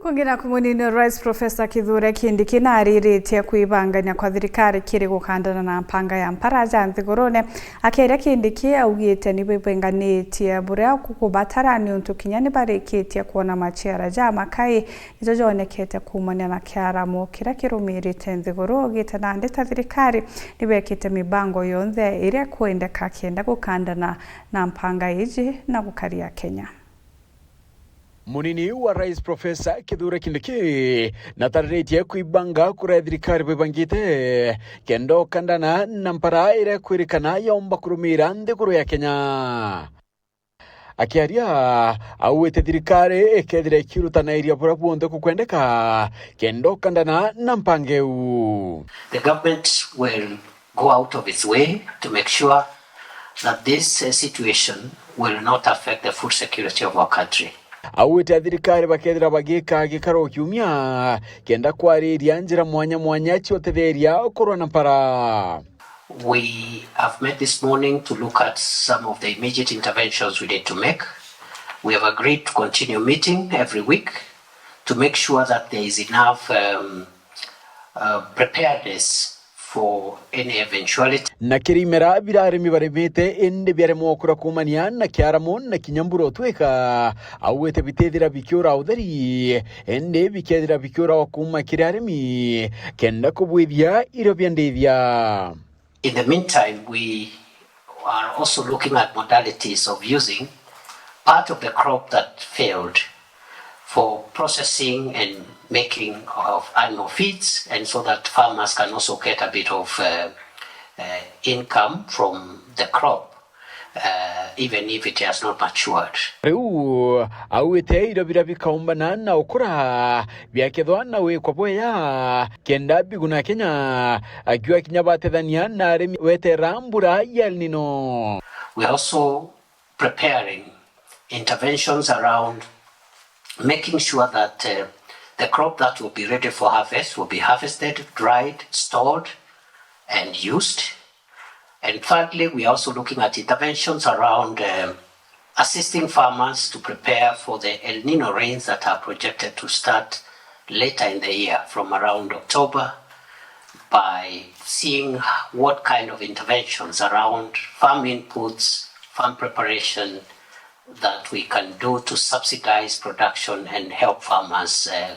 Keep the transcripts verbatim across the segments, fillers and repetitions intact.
Kungi naku, munini wa Rais Professor Kithure Kindiki nariritie kwibangania kwa thirikari kiri gukandana na mpanga ya mpara ja nthigurune. Akiaria, Kindiki augite ni bibenganitie buria kukubatara niuntu kinya ni barikitie kwona maciara ja makai ijo jonekete kuumania na kiaramo kiria kirumirite nthiguru. Augite nandi ta thirikari ni bekite mibango yonthe iria kwendeka kenda gukandana na mpanga iji na gukaria Kenya. Munini wa Rais Professor Kithure Kindiki natariritie kwibanga kuria thirikari bwibangite kenda ukandana na mpara iria kwirikana yomba kurumira nthiguru ya Kenya. Akiaria, augite thirikari ikethira ikirutanairia buria bwonthe kukwendeka kenda ukandana na mpanga iu. The government will go out of its way to make sure that this, uh, situation will not affect the food security of our country. Augite athirikari bakethira bagika gikaro kiumia kenda kwariria njira mwanya mwanya cia utetheria kurwa na mpara. We have met this morning to look at some of the immediate interventions we need to make. We have agreed to continue meeting every week to make sure that there is enough, um, uh, preparedness for any eventuality. Na kiri imera biria arimi barimite indi biaremwa kura kuumania na kiaramo na kinya mbura utwika, augite bitithira bikiura utheri, indi bikethira bikiura o kuuma kiri arimi kenda kubwithia irio bia ndithia. In the meantime, we are also looking at modalities of using part of the crop that failed for processing and making of animal feeds, and so that farmers can also get a bit of, uh, uh, income from the crop, uh, even if it has not matured. Riu, augite irio biria bikaumbana na ukura biakethwa na wikwa bweya kenda biguna Kenya, akiuga kinya batethania na arimi wetera mbura ya El Nino. We are also preparing interventions around making sure that, uh, the crop that will be ready for harvest will be harvested, dried, stored, and used. And thirdly, we are also looking at interventions around, um, assisting farmers to prepare for the El Nino rains that are projected to start later in the year, from around October, by seeing what kind of interventions around farm inputs, farm preparation that we can do to subsidize production and help farmers, uh,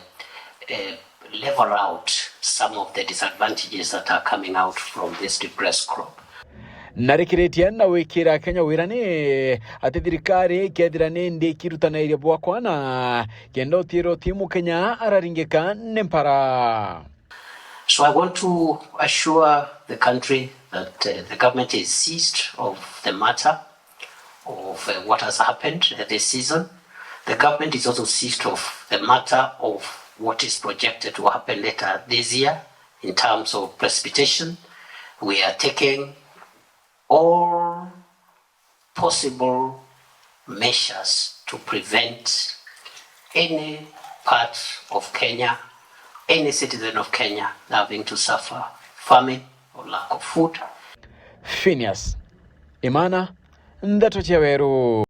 uh, level out some of the disadvantages that are coming out from this depressed crop. Narikiritie na wikira Kenya wirani ati thirikari ikethira ni ndi ikirutanairia bwa kwana kenda utira uti Mukenya araringika ni mpara. So I want to assure the country that, uh, the government is seized of the matter of, uh, what has happened, uh, this season. The government is also seized of the matter of what is projected to happen later this year in terms of precipitation. We are taking all possible measures to prevent any part of Kenya, any citizen of Kenya having to suffer famine or lack of food. Phineas Imana, Ndeto cia Weru.